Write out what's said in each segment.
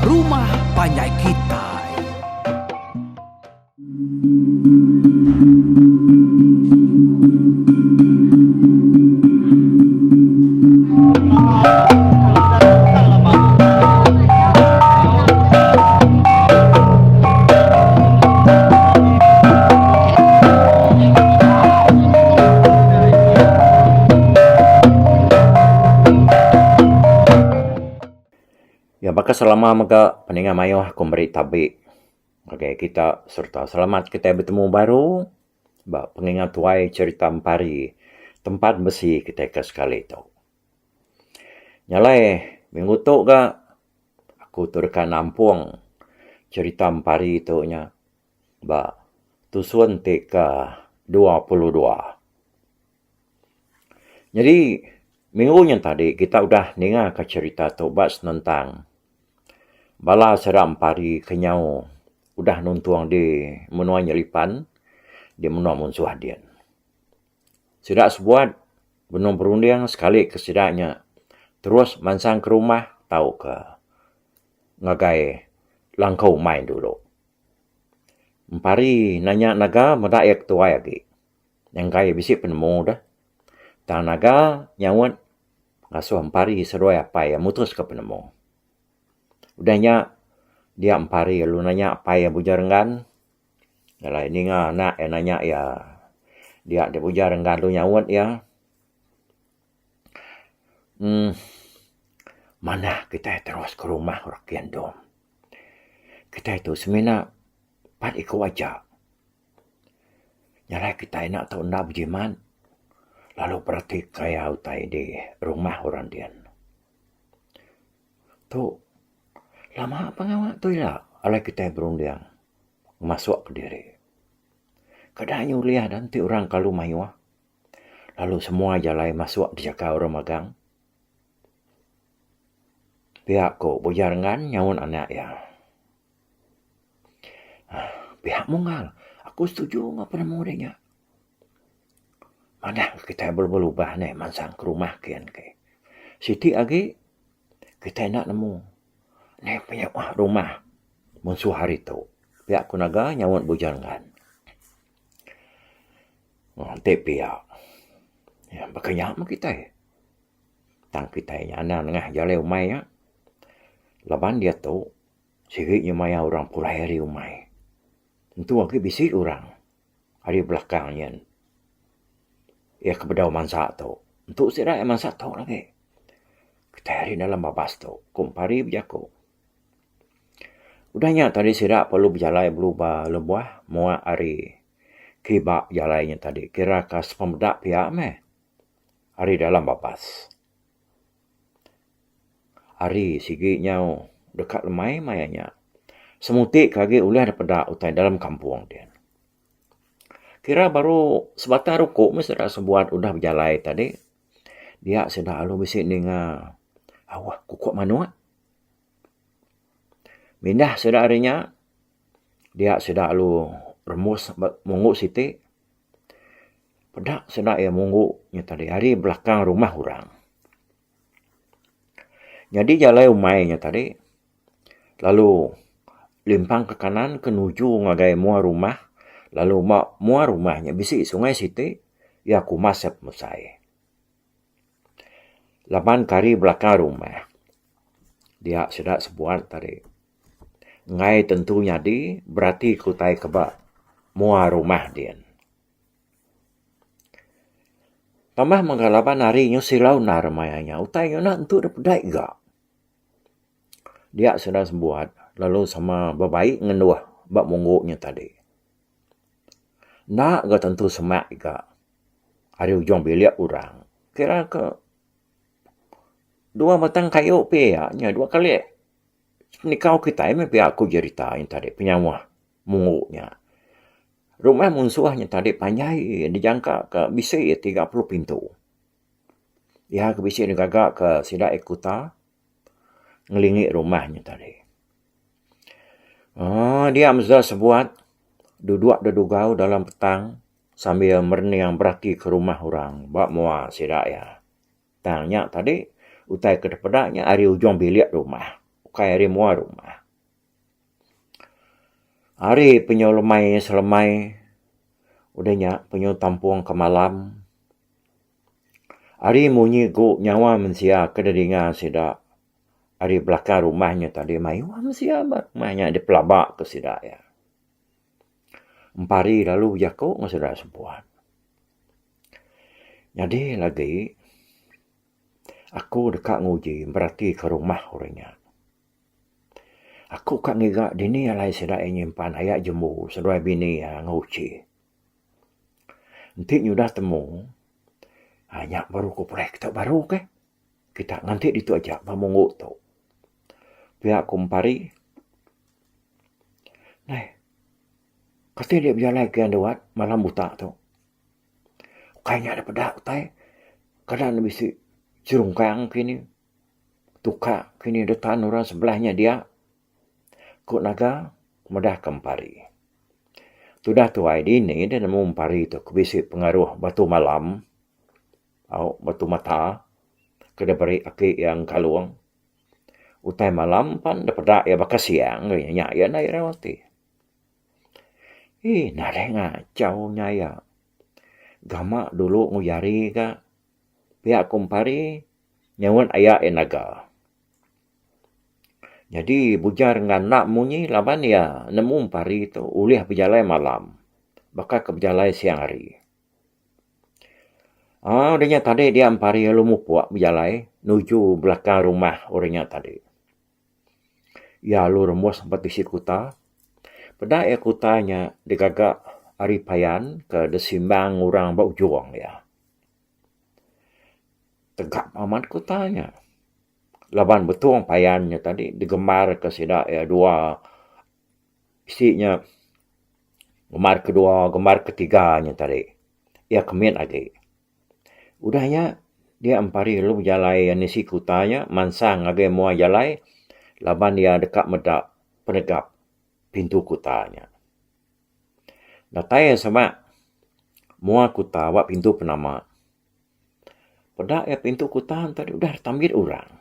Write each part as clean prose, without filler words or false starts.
rumah panjai kitai. Ya baka selama mega peninga mayuh aku meri tabi ngagai kita sereta selamat kitai betemu baru ba pengingat tuai cherita Empari tempat besi kitai ke sekali tu. Nya alai minggu tu ga aku tu deka nampung cherita Empari tu nya ba tusun ti ke 22. Nyadi minggu nyen tadi kita udah ninga ka cherita tu ba senentang bala sida empari ke nyau udah nuntung di menua Nyelipan di menua munsuh din. Sida sebuat benung berunding sekali ke sida nya terus mansang ke rumah tauka ngagai langkau umai dulu. Empari nanya naga meda iya ketuai agi. Nyangkai bisi penemu deh. Tang naga nyaut ngasuh Empari seduai apai iya mutuska penemu. Udah nya dia Empari lalu nanya apai iya Bujang Renggan. Alai ninga anak iya nanya iya dia deh Bujang Renggan lalu nyaut iya uhh manah kitai terus ke rumah orang Kiandom. Kitai tu semina pat iku aja. Nyalai kitai enda tau enda bejimat lalu bereti kaya utai di rumah orang din. Tu lama pengawa tu ila alai kitai berunding masuk kediri. Kada nyulih da enti orang kelalu mayuh lalu semua jalai masuk dijaga orang magang. Pia ku Bujang Renggan nyaut anak iya. Pihak munggal aku setuju enggau penemu deh nya. Manah kitai belubah-lubah neh mansang ke rumah kian ke. Siti agi kitai enda nemu neh penyauh rumah munsuh hari tu. Pia ku naga nyaut Bujang Ngan. Enti pia baka nya meh kitai. Tang kitai nya anang nengah jalai umai nya laban diatu Sigi nya maya orang pulai ari umai. Entu agi bisi orang ari belakang nyin. Iya ke bedau mansa tu. Entu sida iya mansa tu lagi. Kitai ari dalam babas tu, ku Empari bejaku. Udah nya tadi sida perlu bejalai belubah lebuh muak ari kiba jalai nya tadi kira ka sepemeda pia meh ari dalam babas. Hari sigi nyau deka lemai maya nya. Semuti ke agi ulih dipeda utai dalam kampung din. Kira baru sebatang ruku meh sida sebuat udah bejalai tadi dia sida lalu bisi ninga auh kukuk manuk. Mindah sida ari nya dia sida lalu rembus ba munggu siti peda sida iya munggu nya tadi ari belakang rumah orang. Nyadi jalai umai nya tadi lalu limpang ke kanan ke nuju ngagai mua rumah lalu ba mua rumah nya bisi sungai siti iya kumas iya pemesai. Laban ke ari belakang rumah dia sida sebuat tadi enggai tentu nyadi berati ke utai ke ba mua rumah din. Tambah mega laban hari nyu silau endar maya nya utai nya enda entu dep dai ga. Dia sida sebuat lalu sama bebai ngenduh ba munggu nya tadi. Enda ga tentu semak ga ari ujung bilik orang kira ke dua batang kayu pia nya dua kali nikau kitai meh pia ku jerita nya tadi penyauh munggu nya. Rumah munsuh nya tadi panjai dijangka ka bisi 30 pintu. Iya ke bisi digaga ka sida ikuta ngelingi rumah nya tadi. Aaa dia meza sebuat duduk dedugau dalam petang sambil merening berati ke rumah orang ba mua sida iya. Tang nya tadi utai ke dipeda nya ari ujung bilik rumah. Ukai ari mua rumah. Ari penyu lemai selemai udah nya penyu tampung ke malam. Ari munyi gu nyawa mensia ke didinga sida ari belakang rumah nya tadi mayuh mensia ba rumah nya dipelaba ke sida iya. Empari lalu bejaku enggau sida sebuat. Nyadi lagi aku deka nguji beratika rumah orang nya. Aku ka ngiga dini alai sida iya nyimpan aya jembu seduai bini iya enggau uchi. Enti nyudah temu aaa nya baru ku pulai kitu baru keh. Kita nganti ditu aja ba munggu tu. Pia ku Empari. Neh kati dek bejalai ke andu at malam buta tu. Ukai nya da peda utai kada ne bisi jerungkang kini tukak kini da tan orang sebelah nya dia. Ku Naga meda ke Empari. Tudah tuai dini deh nemu Empari tu ke bisi pengaruh batu malam au batu mata ke diberi aki iya Engkalong. Utai malam pan dipeda iya baka siang nya iya enda irau ati. Eii nadai ngachau nya iya. Gama dulu enggau jari ka pia ku Empari nyaut aya iya Naga. Nyadi Bujar enggau enda munyi laban iya nemu empari tu ulih bejalai malam baka ke bejalai siang hari. Aaa udah nya tadi dia empari lalu mupuk bejalai nuju belakang rumah orang nya tadi. Iya lalu rembus ba tisi kuta. Peda iya kuta nya digaga ari payan ke disimbang orang ba ujung iya. Tegap amat kuta nya. Laban betung payan nya tadi digembarka sida iya dua isi nya gembar kedua gembar ketiga nya tadi iya ke mit agi. Udah nya dia empari lalu bejalai nisi kuta nya mansang ngagai mua jalai laban iya deka meda penegap pintu kuta nya. Datai iya semak mua kuta ba pintu penama. Peda iya pintu kuta enti udah ditambit orang.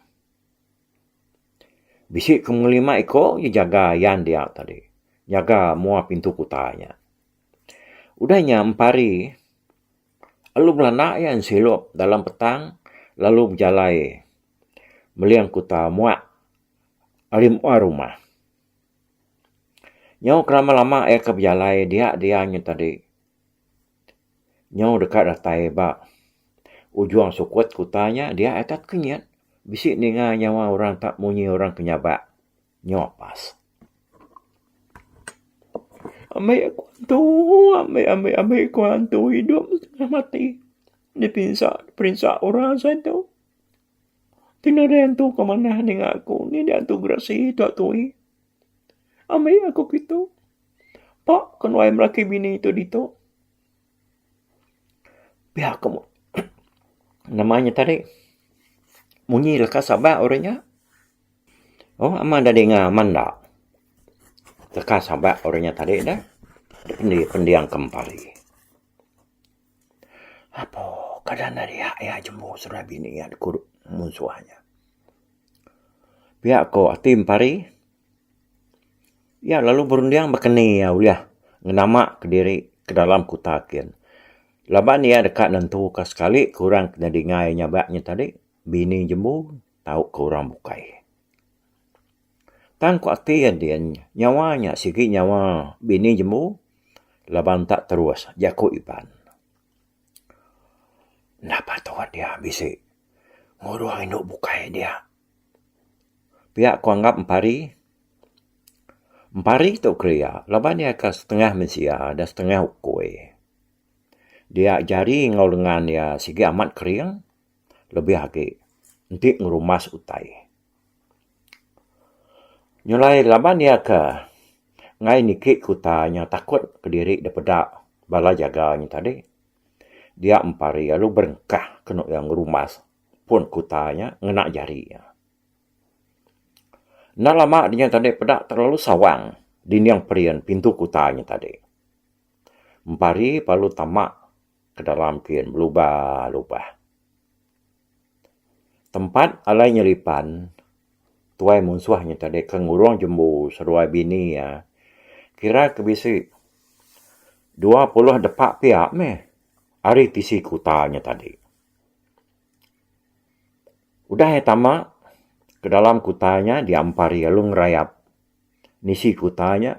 Bisi ke ngelima iko iya jaga ayan dia tadi. Jaga mua pintu kuta nya. Udah nya empari lalu belanda iya ensilup dalam petang lalu bejalai meling kuta muak ari mua rumah. Nyau ke lama-lama iya ke bejalai dia dia nya tadi. Nyau deka datai ba ujung sukut kuta nya dia atat kenyit bisi ninga nyawa orang tak munyi orang ke nyabak nyau apas. Ambi aku antu ambi ambi ambi ku antu idup setengah mati dipinsa diperinsa orang asai tu. Ti nadai antu ke manah ninga aku ni dia antu gerasi tua tui. Ambi aku kitu. Pak ke nuai melaki bini tu ditu. Pia ke nama nya tadi munyi leka sabak orang nya. Oh amat da dinga amat enda. Leka sabak orang nya tadi dah pendi pendiang ke empari. Apo kada ne diak iya jembu seduai bini iya ku munsuh nya. Pia ko ati empari. Iya lalu berunding baka ni iya ulih ngenama kediri ke dalam kuta kin. Laban iya deka nentuka sekali ke orang ke nyadi ngai nyabak nya tadi bini jembu tauka orang bukai. Tang ku ati iya din nyawa nya sigi nyawa bini jembu laban tak terus jaku Iban. Enda patut iya bisi ngurung indu bukai dia. Pia ku anggap empari. Empari tu kelia laban iya ka setengah mensia dan setengah ukui. Dia jari enggau lengan iya sigi amat kering lebih agi enti ngerumas utai. Nyulai laban iya ke enggai niki kuta nya takut kediri da peda bala jaga nya tadi. Dia empari lalu berengkah kenu iya ngerumas pun kuta nya ngena jari iya. Enda lama dinya tadi peda terlalu sawang dinding perin pintu kuta nya tadi. Empari perlu tama ke dalam kin belubah lubah. Tempat alai nyelipan. tuai munsuh nya tadi ke ngurung jembu seduai bini iya kira ke bisi 20 depa pia meh ari tisi kuta nya tadi. Udah iya tama ke dalam kuta nya dia empari lalu ngerayap nisi kuta nya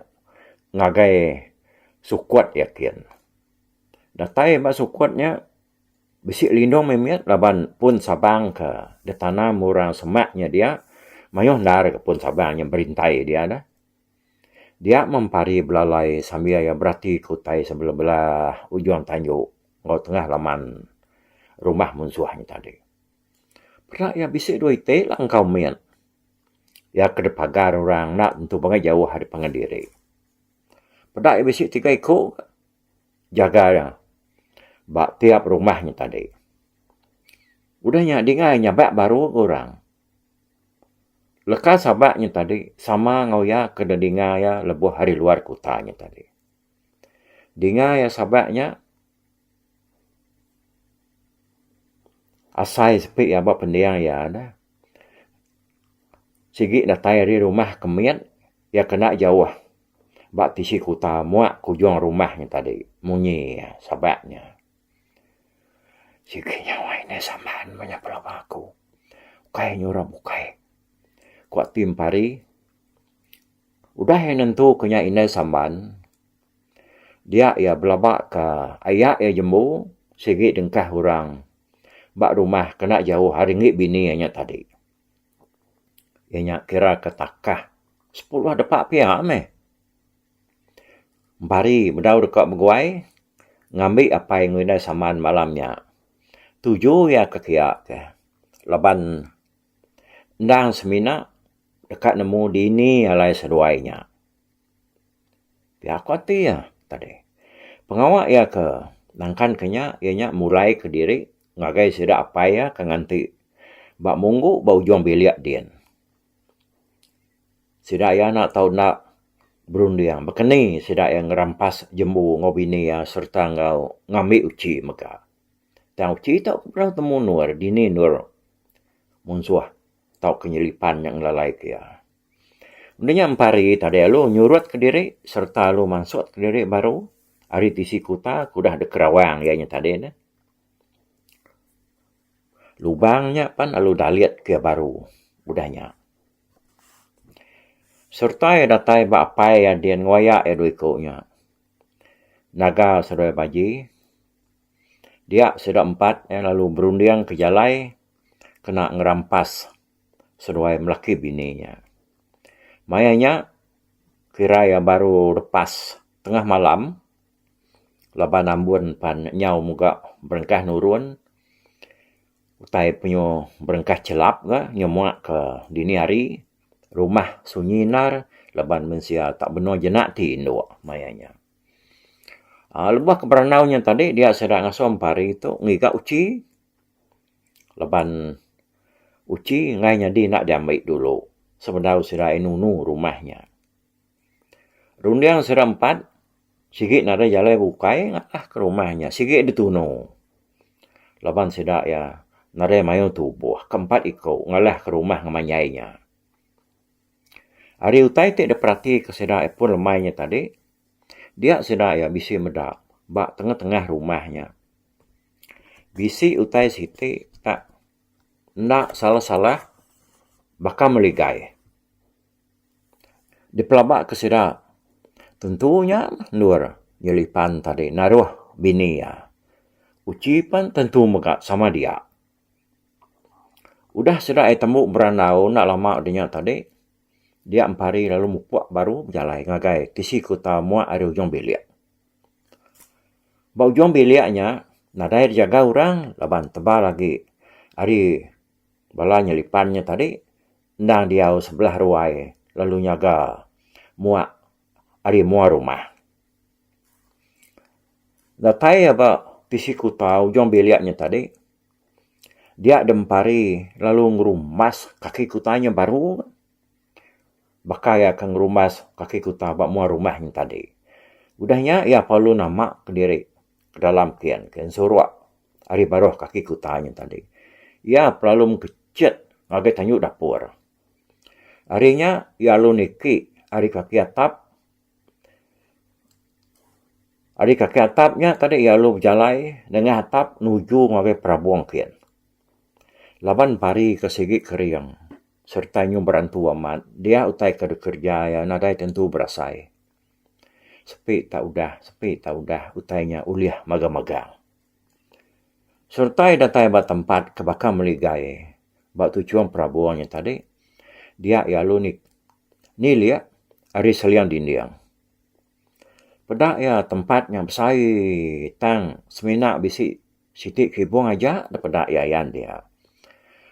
ngagai sukut iya kin. Datai ba sukut nya bisi lindung mimit laban pun sabang ke ditanam orang semak nya dia mayuh endar ga pun sabang nya berintai dia neh. Dia meh empari belalai sambil iya berati ke utai sebelah-belah ujung tanju enggau tengah laman rumah munsuh nya tadi. Peda iya bisi dua iti langkau mit iya ke dipagar orang enda tentu pangai jauh ari pangan diri. Peda iya bisi tiga iku jaga iya ba tiap rumah nya tadi. Udah nya dinga iya nyabak baru ga orang. Leka sabak nya tadi sama enggau iya ke dinga iya lebuh ari luar kuta nya tadi. Dinga iya sabak nya asai sepi iya ba pending iya neh. Sigi datai ari rumah ke mit iya kena jauh ba tisi kuta muak ke ujung rumah nya tadi munyi sabak nya. Sigi nyawa indai samban meh nya pelaba aku. Ukai nya orang bukai. Ku ati empari udah iya nentu ke nya indai samban dia iya belaba ka aya iya jembu sigi dengkah orang ba rumah kena jauh ari enggi bini iya nya tadi. Iya nya kira ke takah sepuluh depa pia meh. Empari bedau deka beguai ngambi apai enggau indai saman malam nya. Tuju iya ke kia ke laban endang semina deka nemu dini alai seduai nya. Pia ku ati iya tadi. Pengawa iya ke nangkan ke nya iya nya mulai kediri ngagai sida apai iya ke nganti ba munggu ba ujung bilik din. Sida iya enda tau enda berunding baka ni sida iya ngerampas jembu enggau bini iya sereta enggau ngambi uchi mega. Tang uchi tu pernah temu endur dini endur munsuh tauka nyelipan nya ngelalai ke iya. Udah nya empari tadi lalu nyurut kediri sereta lalu mansut kediri baru ari tisi kuta ke udah dikerawang iya nya tadi neh. Lubang nya pan lalu dalit ke baru udah nya. Sereta iya datai ba apai iya din enggau aya iya dua iku nya. Naga seduai baji dia sida empat iya lalu berunding ke jalai kena ngerampas seduai melaki bini nya. Maya nya kira iya baru lepas tengah malam laban ambun pan nyau mega berengkah nurun utai penyu berengkah chelap ga nyemua ke dini hari rumah sunyi endar laban mensia tak benung jenak ti indu maya nya. Aaa lebuh ke berandau nya tadi dia sida ngasuh empari tu ngiga uchi laban uchi enggai nyadi enda diambi dulu sebedau sida nunu rumah nya. Runding sida empat sigi nadai jalai bukai ngatah ke rumah nya sigi ditunu laban sida iya nadai mayuh tubuh ke empat iku ngalah ke rumah ngemanjai nya. Ari utai ti diperatika sida iya pun lemai nya tadi dia sida iya bisi meda ba tengah-tengah rumah nya bisi utai siti tak enda salah-salah baka meligai. Dipelaba ke sida tentu nya endur nyelipan tadi naruh bini iya. Uchi pan tentu mega sama dia. Udah sida iya tembu berandau enda lama udah nya tadi dia empari lalu mupuk baru bejalai ngagai tisi kuta muak ari ujung bilik. Ba ujung bilik nya nadai dijaga orang laban tebal agi ari bala nyelipan nya tadi endang diau sebelah ruai lalu nyaga muak ari mua rumah. Datai iya ba tisi kuta ujung bilik nya tadi dia dempari lalu ngerumbas kaki kuta nya baru baka iya ke ngerumbas kaki kuta ba mua rumah nya tadi. Udah nya iya perlu nama kediri ke dalam kin ke ensuruk ari baruh kaki kuta nya tadi. Iya perlu mekechit ngagai tanju dapur. Ari nya iya lalu niki ari kaki atap. Ari kaki atap nya tadi iya lalu bejalai nengah atap nuju ngagai perabung kin. Laban pari ke sigi kering sereta nyu berantu amat dia utai ke dikereja iya nadai tentu berasai. Sepi tak udah sepi tak udah utai nya ulih magang-magang. Seretai datai ba tempat ke baka meligai ba tuchung perabung nya tadi dia iya lalu nilik ari seling dinding. Peda iya tempat nya besai tang semina bisi siti kibung aja da peda iya ayan dia.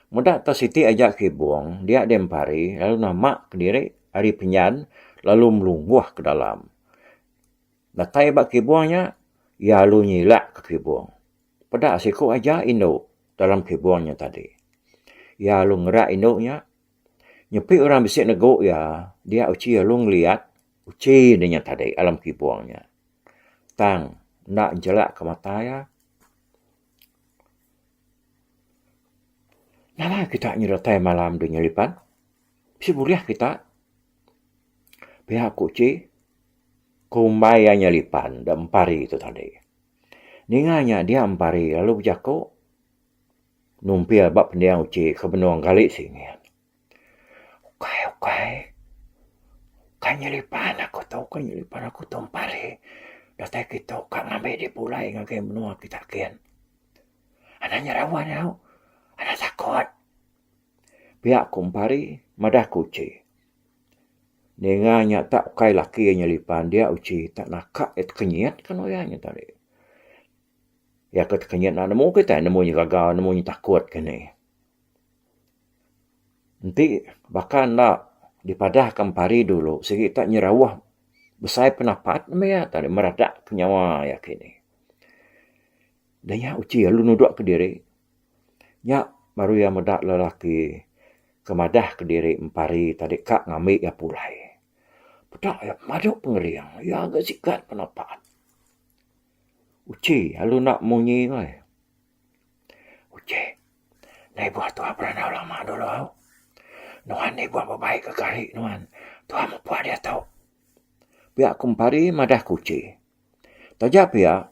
Meda te siti aja kibung dia deh empari lalu nama kediri ari penyan lalu melunguh ke dalam. Datai ba kibung nya, iya lalu nyilak ke kibung. Peda siku aja indu dalam kibung nya tadi. Iya lalu ngerak indu nya. Nyepi orang bisi negu iya, dia uchi lalu ngeliat uchi ne nya tadi dalam kibung nya. Tang enda njelak ke mata iya. Nama kita nyereta malam du nyelipan? Bisi bulih kita. Pia ku uchi. Kumbai iya nyelipan da empari tu tadi. Ninga nya dia empari lalu bejaku numpil ba pending uchi ke benung gali singit. Ukai ukai ukai nyelipan aku tu ukai nyelipan aku tu empari datai kitu ka ngambi dih pulai ngagai menua kita kin. Anang nyerauh nyau anang takut. Pia ku empari madah ku uchi. Ninga nya tak ukai laki iya nyelipan dia uchi tak naka iya tekenyit ke anu iya nya tadi. Iya ke tekenyit enda nemu kitai nemu nya gaga nemu nya takut ke nih. Enti baka enda dipadah ke empari dulu sigi tak nyerauh besai penapat meh iya tadi meradak ke nyawa iya kini. Da nya uchi lalu nudok kediri. Nya baru iya meda lelaki ke madah kediri empari tadi ka ngambi iya pulai. Peda iya pemadu pengering iya ga sigat penapat. Uchi lalu enda munyi ai. Uchi ndai buah tuah berandau lama dulu au. Nuan ibuh bebai ke gari nuan tuah mupuk diatu. Pia ku empari madah ke uchi. Taja pia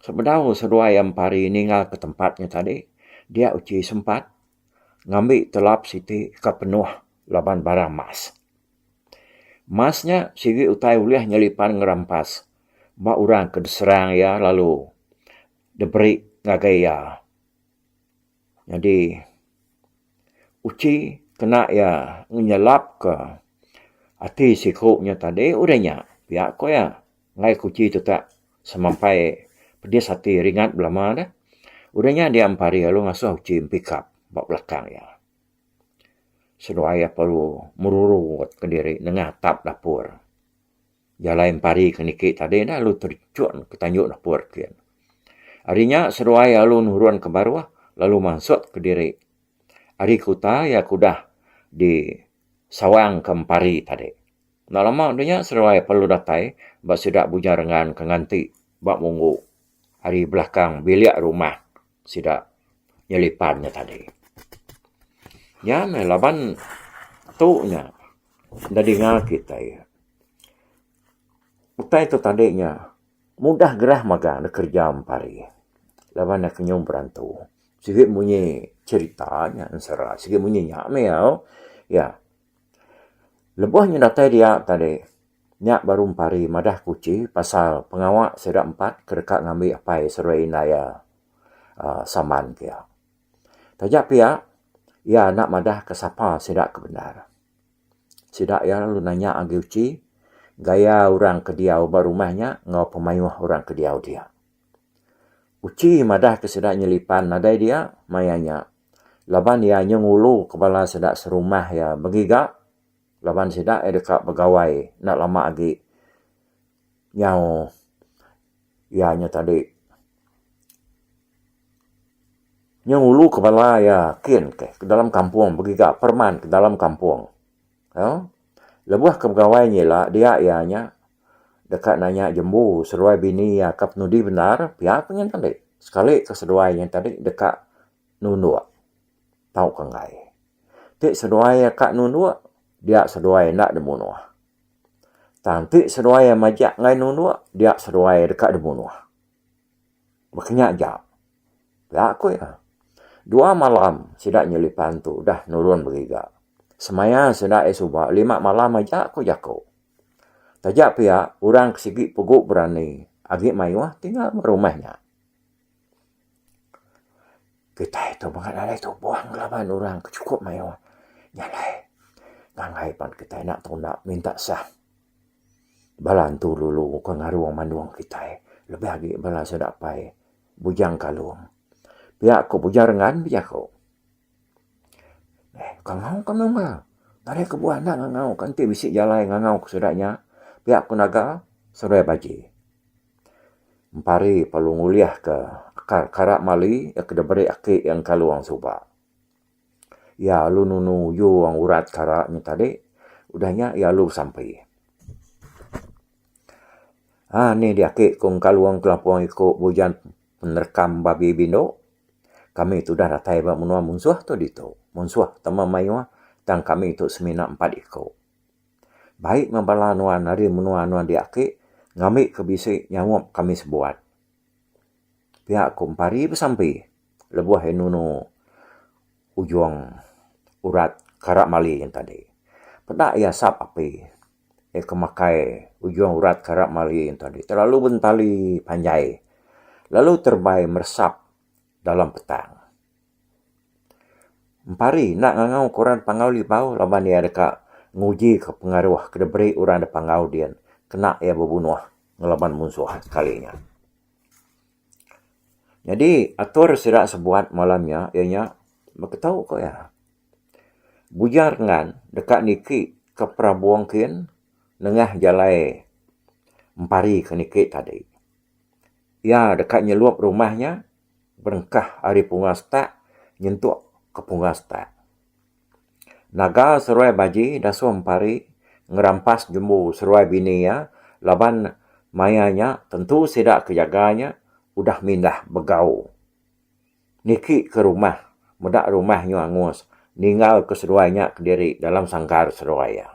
Sebedau seduai empari ninggalka tempat nya tadi, dia uchi sempat ngambi telap siti ke penuh laban barang mas. Mas nya sigi utai ulih nyelipan ngerampas ba orang ke diserang iya lalu diberi ngagai iya. Nyadi uchi kena iya ngenyelapka ati siku nya tadi udah nya pia ku iya enggai ku uchi tu tak semampai pedis ati ringat belama deh. Udah nya dia empari lalu ngasuh uchi empikap ba belakang iya. Seduai iya perlu merurut kediri nengah atap dapur. Jalai empari ke niki tadi ne lalu terjun ke tanju dapur kin. Ari nya seduai lalu nurun ke baruh lalu mansut kediri ari kuta iya ke udah di sawang ke empari tadi. Enda lama udah nya seduai perlu datai ba sida Bujang Rengan ke nganti ba munggu ari belakang bilik rumah sida nyelipan nya tadi. Nya meh laban tu nya. Enda dinga kitai. Utai tu tadi nya mudah gerah mega ne kereja empari laban ne kenyum berantu. Sigi munyi cherita nya ensera sigi munyi nya meh iya. Iya. Lebuh nya datai dia tadi nya baru empari madah kuchi pasal pengawa sida empat ke deka ngambi apai seduai indai iya uhh saman pia. Taja pia iya enda madah ke sapa sida ke bendar. Sida iya lalu nanya agi uchi gaya orang ke diau ba rumah nya enggau pemayuh orang ke diau dia. Uchi madah ke sida nyelipan nadai dia maya nya laban iya nyengulu ke bala sida serumah iya begiga laban sida iya deka begawai enda lama agi nyau iya nya tadi. Nya ngulu ke bala iya kin ke dalam kampung begiga perman ke dalam kampung. Au lebuh ke begawai nyila dia iya nya deka nanya jembu seduai bini iya ka penudi bendar pia ku nya tadi. Sekali ke seduai nya tadi deka nunduk tauka enggai. Ti seduai iya ka nunduk. dia seduai enda dibunuh. Tang enti seduai iya majak enggai nunduk, dia seduai deka dibunuh. Baka nya aja. Pia ku iya. Dua malam sida nyelipan tu udah nurun begiga. Semaya sida iya suba lima malam aja ku jaku. Taja pia orang ke sigi pugu berani agi mayuh tinggal ba rumah nya. Kitai tu mega nadai tubuh ngelaban orang ke chukup mayuh. Nya alai nganggai pan kitai enda tunda minta sah bala entu lulu ke ngarung mandung kitai lebih agi bala sida apai Bujang Kalung. Pia ku Bujang Rengan bejaku. Eh kangau ka meh nadai kebuah enda ngangau ka enti bisi jalai ngangau ke sida nya pia ku Naga seduai Baji. Empari perlu ngulihka akar kara mali ke diberi aki iya Engkalong suba. Iya lalu nunu ujung urat kara nya tadi udah nya iya lalu besampi. Aaa nih di aki ku Engkalong kelapung iku bujan penerekam babi bindu. Kami tu udah datai ba menua munsuh tu ditu. Munsuh tama mayuh tang kami tu semina empat iku. Baik meh bala nuan ari menua nuan diaki ngambi ke bisi nyaup kami sebuat. Pia ku Empari besampi lebuh iya nunu ujung urat kara mali nya tadi. Peda iya asap api iya ke makai ujung urat kara mali nya tadi terlalu bentali panjai lalu terebai meresap dalam petang. Empari enda ngangau ke orang Panggau Libau laban iya deka nguji ke pengaruh ke diberi orang da Panggau din kena iya bebunuh ngelaban munsuh sekali nya. Nyadi atur sida sebuat malam nya iya nya beketu ku iya. Bujang Rengan deka niki ke perabung kin nengah jalai Empari ke niki tadi. Iya deka nyelup rumah nya. berengkah ari punga setak nyentuk ke punga setak. Naga seruai baji dasuh empari ngerampas jembu seruai bini iya laban maya nya tentu sida ke jaga nya udah mindah begau niki ke rumah meda rumah nyu angus ninggal ke seduai nya kediri dalam sangkar seduai iya.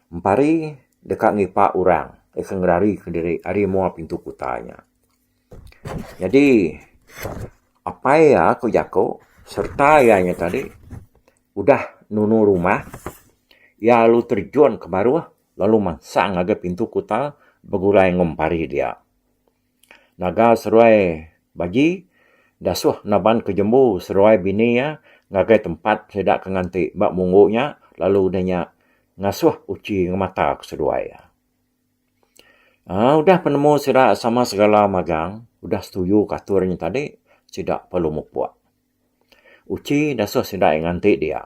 Empari deka ngipa orang deka ngerari kediri ari mua pintu kuta nya. Nyadi apai iya ku jaku sereta iya nya tadi udah nunu rumah iya lalu terjun ke baruh lalu mansang ngagai pintu kuta begulai enggau empari dia. Naga seruai baji dasuh naban ke jembu seruai bini iya ngagai tempat sida ke nganti ba munggu nya lalu udah nya ngasuh uchi ngemata ke seduai iya. Aaa udah penemu sida sama segala magang udah setuju ke atur nya tadi sida perlu mupuk. Uchi dasuh sida nganti dia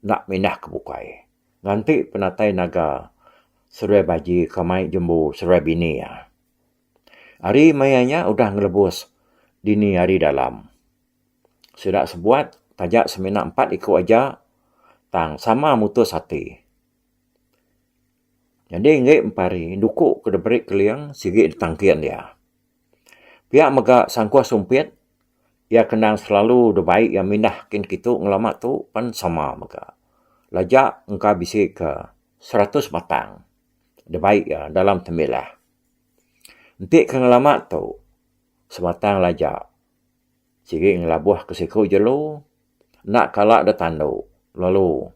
enda mindah ke bukai nganti penatai naga seduai baji ke mai jembu seduai bini iya. Ari maya nya udah ngelebus dini hari dalam. Sida sebuat taja semina empat iku aja tang sama mutus ati. Nyadi enggi empari duku ke diberi keling sigi ditangkin iya. Pia mega sangkuh sumpit iya ke endang selalu dibai iya mindah kin kitu ngelama tu pen sama mega. Laja engka bisi ke seratus batang dibai iya dalam temilah. Enti ke ngelama tu sebatang laja sigi ngelabuh ke siku jelu enda kala deh tandu lalu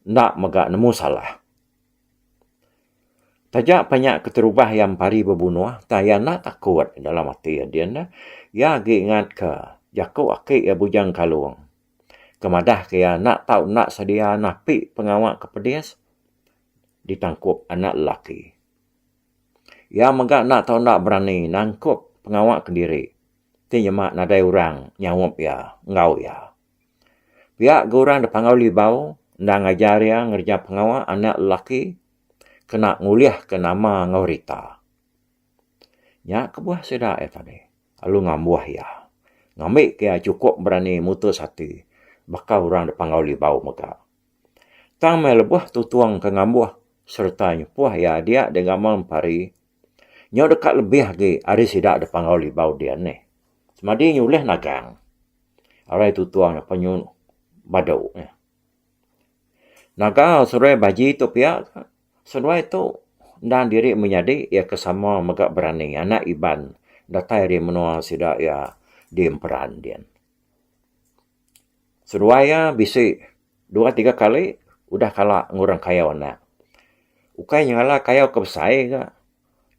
enda mega nemu salah. Taja pa nya keterubah iya empari bebunuh tang iya enda takut dalam ati iya din neh. Iya agi ngat ka jaku aki iya Bujang Kalong ke madah ka iya enda tau enda sedia napi pengawa ke pedis ditangkup anak lelaki. Iya mega enda tau enda berani nangkup pengawa kediri ti nyema nadai orang nyaup iya enggau iya. Pia ga orang da Panggau Libau enda ngajar iya ngereja pengawa anak lelaki kena ngulihka nama enggau rita. Nya kebuah sida iya tadi lalu ngambuh iya. Ngambika iya chukup berani mutus ati baka orang da Panggau Libau mega. Tang meh lebuh Tutong ke ngambuh sereta nyepuh iya dia digamal empari nyau deka lebih agi ari sida da Panggau Libau din nih. Semadi nyulih nagang. Alai tutung nya penyu badu nya. Naga seduai Baji tu pia ka. Seduai tu endang diri menyadi iya ke sama mega berani anak Iban datai ari menua sida iya di Emperan din. Seduai iya bisi dua tiga kali udah kala ngurang kayau anak. Ukai nyengala kayau ke besai ga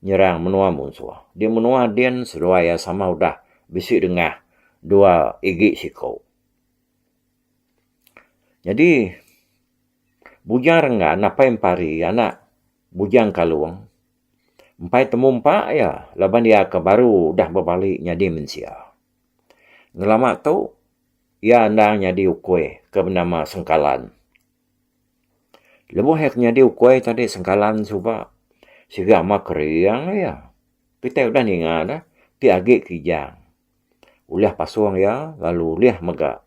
nyerang menua munsuh. Di menua din seduai iya sama udah bisi dengah dua igi siku. Nyadi Bujang Renggan apai Empari anak Bujang Kalong empai temu empa iya laban iya ke baru udah bebali nyadi mensia. Ngelama tu iya endang nyadi ukui ke benama Sengkalan. Lebuh iya ke nyadi ukui tadi Sengkalan suba siga amat kering iya. Kitai udah ninga ne ti agi kijang. Ulih pasung iya lalu ulih mega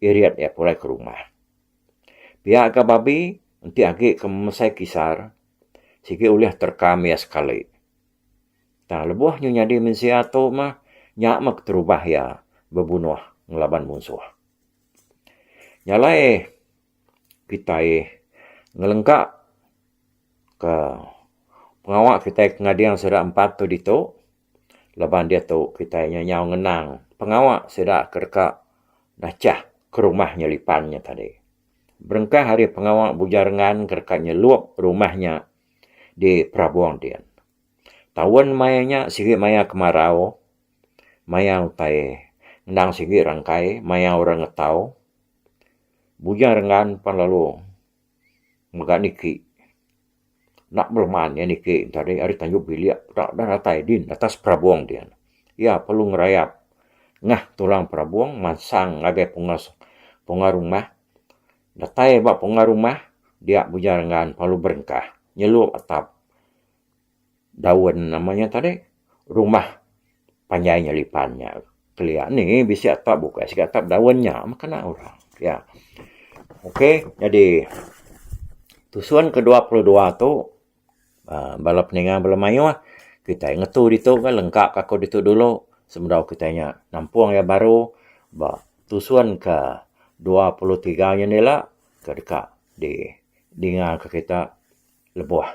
irit iya pulai ke rumah. Pia ga babi enti agi ke mesai kisar sigi ulih terekam iya sekali. Tang lebuh nyu nyadi mensia tu mah nya meh keterubah iya bebunuh ngelaban munsuh. Nya alai kitai ngelengka ke pengawa kitai ke ngading sida empat tu ditu. Laban diatu kitai nya nyau ngenang pengawa sida ke deka nachah ke rumah nyelipan nya tadi. Berengkah ari pengawa Bujang Rengan ke deka nyelup rumah nya di Perabong din. Taun maya nya sigi maya kemarau, maya utai endang sigi rangkai, maya orang ngetau. Bujang Rengan pan lalu mega niki. Enda beleman iya niki tadi ari tanju bilik peda dah datai din atas perabung din. Iya perlu ngerayap ngah tulang perabung mansang ngagai punga punga rumah. Datai ba punga rumah dia Bujang Renggan perlu berengkah nyelup atap daun nama nya tadi rumah panjai nyelipan nya. Kelia ni bisi atap bukai siga atap daun nya meh kena orang pia. Ok nyadi tusun ke 22 tu uhh bala peninga bala mayuh kitai ngetu ditu ga lengka ka aku ditu dulu sebedau kitai nya nampung iya baru ba tusun ke 23 nyin ila ke deka di dinga ka kita lebuh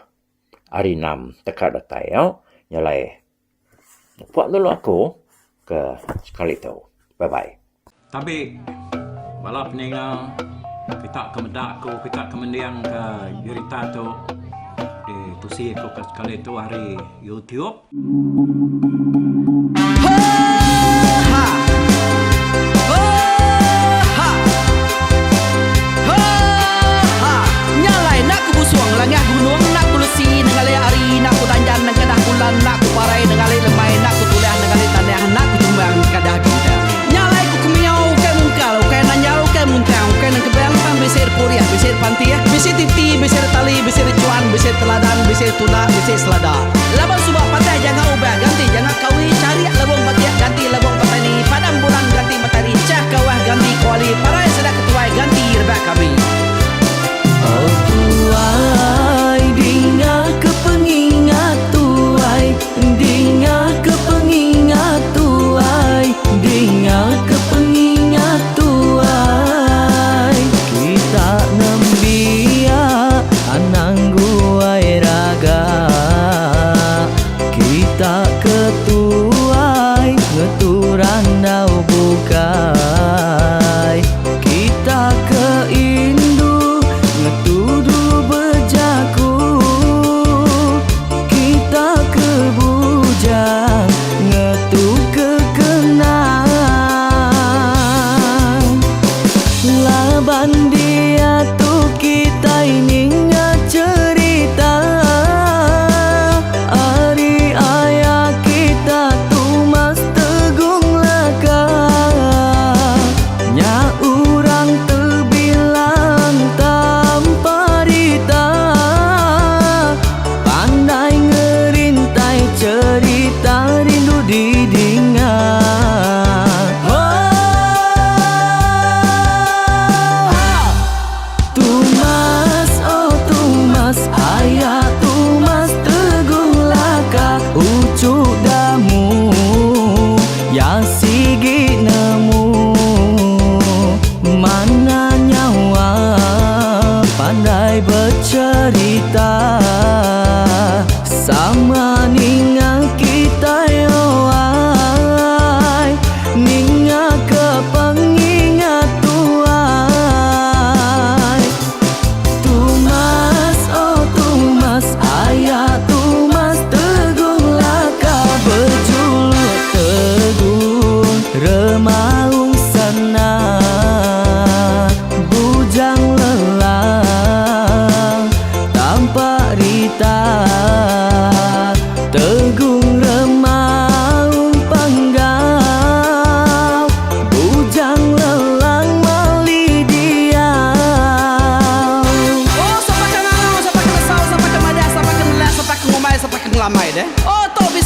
hari enam teka datai au nyelai. Mupuk dulu aku ke sekali tu. Bye bye. Tabi bala peninga kita ke meda aku kita ke mending ke jerita tu di tusi aku ke sekali tu ari YouTube. Oh tuai dinga ke pengingat tuai Dinga ke pengingat tuai Dinga ke pengingat tuai Kita nembiak anang guai raga.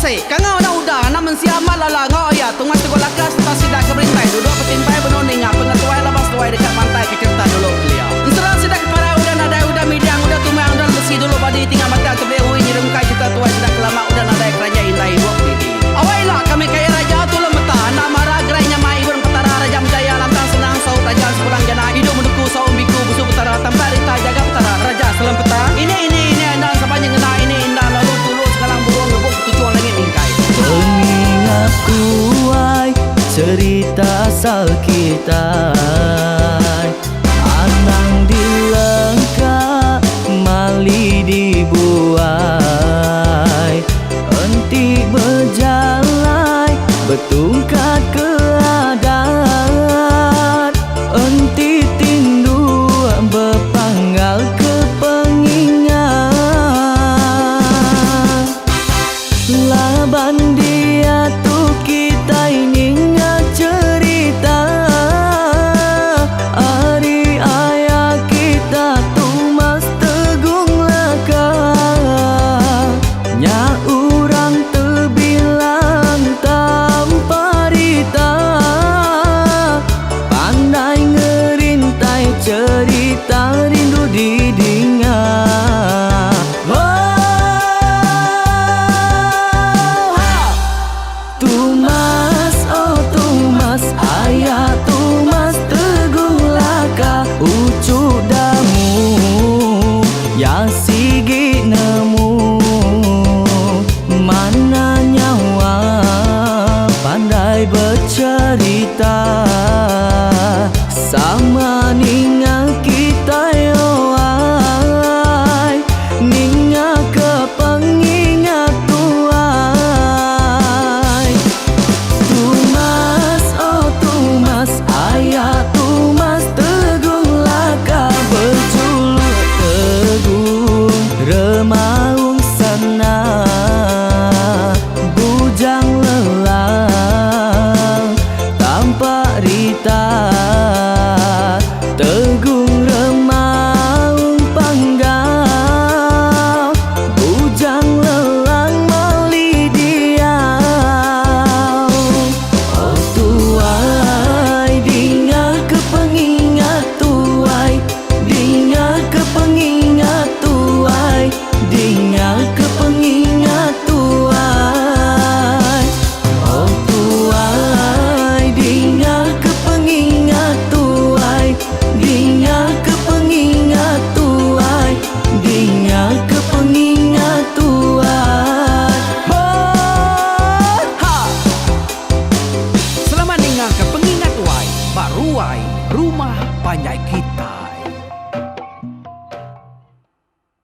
bisi. Kangau enda udah anak mensia amat lala enggau aya Tungas Teguh Laka sereta sida ke berintai duduk betimpai benung ninga pengetuai laban seduai deka mantai ke cherita dulu kelia. Ensera sida ke parai udah nadai udah midang udah tumang udah lesi dulu badi tinggal batang tebeli ui nyerungkai cherita tuai sida ke lama udah nadai keranjai indai ibup didi. Awai ila kami kaya raja tulung meta enda mara gerai nyamai ibun petara raja menjaya lantang senang saut raja sepulang jana idup menuku saum biku busu petara tampak rita jaga petara raja selempeta ini ini ini enda saban nyengena ini enda lalu tulu sengalang burung ngebuk ketuchung langit mingkai. Pengingat tuai cerita asal kitai Anang dilengka mali dibuai Enti bejalai betungkat ke adat Enti tinduk bepanggal ke pengingat Laban diatu kitai ninga cherita Ari aya kita Tumas Tegung Laka Nya urang tebilang tanpa rita Pandai ngerintai cherita rindu didinga Oh ha! Tumas oh Tumas aya Tumas Teguh Laka uchu damu ya sigi nemu Mana nyawa pandai becherita Sama ninga kitai oai Ninga ke pengingat tuai Tumas oh Tumas aya Tumas Teguh Laka bejuluk Teguh Remaung Sana Bujang Lelang Tampak Rita Tegung Remaung Panggau Bujang Lelang Mali Diau Oh tuai dinga ke pengingat tuai Dinga ke pengingat tuai Dinga ke pengingat tuai Oh tuai dinga ke pengingat tuai Dinga ke pengingat tuai Dinga ke pengingat tuai Oh ha! Selamat ninga ke pengingat tuai ba ruai rumah panjai kita.